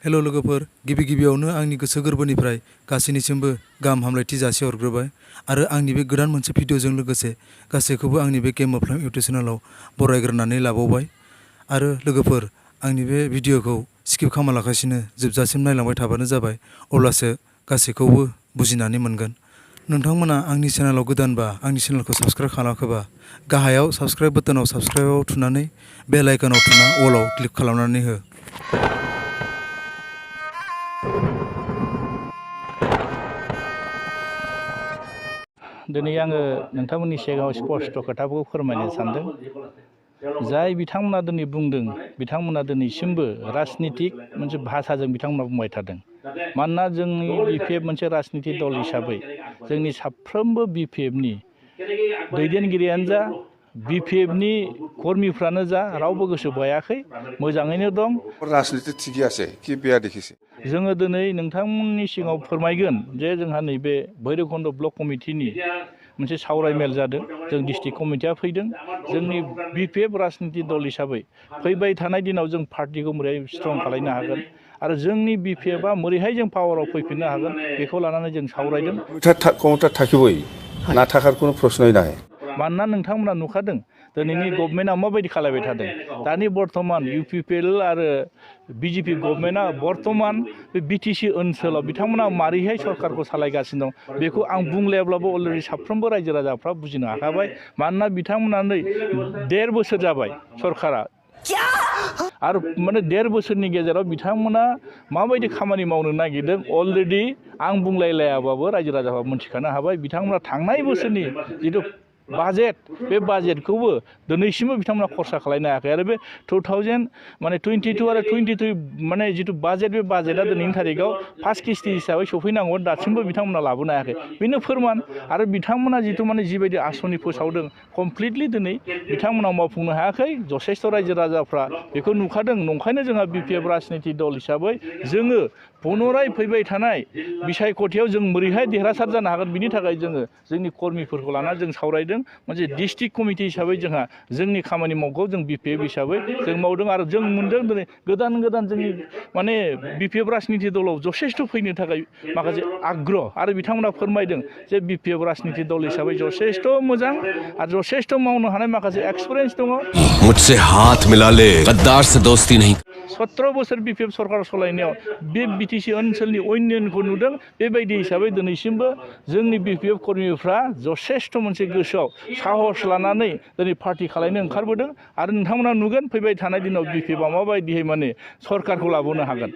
हेल' लोगोफोर, गिबि गिबियावनो आंनि गोसो गोरबोनिफ्राय गासैनिसिमबो गाहाम हामलायथि जासिहरग्रोबाय आरो आंनि बे गोदान मोनसे भिडिअजों लोगोसे गासैखौबो आंनि बे गेम अफ लाइफ इउटुब चेनेलाव बरायग्रोनानै लाबावबाय। आरो लोगोफोर, आंनि बे भिडिअखौ स्किप खालामालासिनो जोबजासिम नायलांबाय थाबानो जाबाय, अब्लासो गासैखौबो बुजिनानै मोनगोन। नोंथांमोना आंनि चेनेलाव गोदानबा आंनि चेनेलखौ साबस्क्राइब खालामाखैबा गाहायाव साबस्क्राइब बटनाव साबस्क्राइबआव थुनानै बेल आइकनाव थुना अलाव क्लिक खालामनानै हो। दिनै आङो नोंथांमोननि सिगाङाव स्पष्ट खोथाखौ फोरमायनो सानदों। जाय बिथांमोना दिनै बुंदों, बिथांमोना दिनैसिमबो राजनितिक मोनसे भाषाजों बिथांमोना बुंबाय थादों। मानोना जोंनि BPF मोनसे राजनितिक दल हिसाबै जोंनि साफ्रोमबो BPFनि दैदेनगिरियानो जा, BPFनि कर्मिफ्रानो जा, रावबो गोसो बायाखै, मोजाङैनो दं। राजनिति थिगै আছে कि बेया देखिसे जोङो दिनै नोंथांमोननि सिगाङाव फोरमायगोन जे जोंहा नैबे भैरबकुन्द ब्लक कमिटिनि मोनसे सावरायमेल जादों। जों डिस्ट्रिक्ट कमिटिया फैदों। जोंनि BPF राजनिति दल हिसाबै फैबाय थानाय दिनाव जों पार्टिखौ बोरै स्ट्रं खालामनो हागोन आरो जोंनि BPFआ बोरैहाय जों पावाराव फैफिननो हागोन बेखौ लानानै जों सावरायदों। ক্ষমতা থাকিবই, না থাকার কোনো প্রশ্নই নাই। मानोना नोंथांमोना नुखादों दिनैनि गभर्नमेन्टआ माबायदि खालामबाय थादों। दानि बर्तमान UPPL आरो BJP गभर्नमेन्टआ बर्तमान बे BTC ओनसोलाव बिथांमोना मारैहाय सरकारखौ सालायगासिनो दं बेखौ आं बुंलायाब्लाबो अलरेडि साफ्रोमबो रायजो राजाफ्रा बुजिनो हाखाबाय। मानोना बिथांमोना नै 1.5 बोसोर जाबाय सरकारा, आरो माने 1.5 बोसोरनि गेजेराव बिथांमोना माबायदि खामानि मावनो नागिरदों अलरेडि आं बुंलायलायाबाबो रायजो राजाफ्रा मिथिखानो हाबाय। बिथांमोना थांनाय बोसोरनि जिथु बाजेट, बे बाजेटखौबो दिनैसिमबो बिथांमोना खरसा खालामनो हायाखै। आरो बे 2022 आरो 23 माने जिथु बाजेट, बे बाजेटआ दिनैनि थारिखआव फार्स्ट किस्ति हिसाबै सफैनांगौ, दासिमबो बिथांमोना लाबोनो हायाखै। बेनो फोरमान। आरो बिथांमोना जिथु माने जिबायदि आसनि फोसावदों कमप्लिटलि दिनै बिथांमोना मावफुंनो हायाखै। जथेस्थ' रायजो राजाफ्रा बेखौ नुखादों। नंखायनो जोंहा BPF राजनिति दल हिसाबै जोङो पुनराय फैबाय थानाय बिसायख'थियाव जों बोरैहाय देरहासार जानो हागोन बिनि थाखाय जोङो जोंनि कर्मिफोरखौ लानानै जों सावरायदों। मोनसे डिस्ट्रिक्ट कमिटि हिसाबै जोंहा जोंनि खामानि मावखौ जों BPF हिसाबै जों मावदों आरो जों मोनदों दिनै गोदान जोंनि माने BPF राजनिति दलाव जथेस्थ' फैनो थाखाय माखासे आग्रह, आरो बिथांमोना फोरमायदों जे BPF राजनिति दल हिसाबै जथेस्थ' मोजां आरो जथेस्थ' मावनो हानाय माखासे एक्सपिरियेन्स दङ। मुझसे हाथ मिला ले, गद्दार से दोस्ती नहीं। 17 बोसोर BPF सरकार सालायनायाव बे BTC ओनसोलनि अयनखौ नुदों। बेबायदि हिसाबै दिनैसिमबो जोंनि BPF कर्मिफ्रा जथेस्थ' मोनसे गोसोआव साहस लानानै दिनै पार्टि खालामनो ओंखारबोदों। आरो नोंथांमोना नुगोन फैबाय थानाय दिनाव BPFआ माबायदियै माने सरकारखौ लाबोनो हागोन।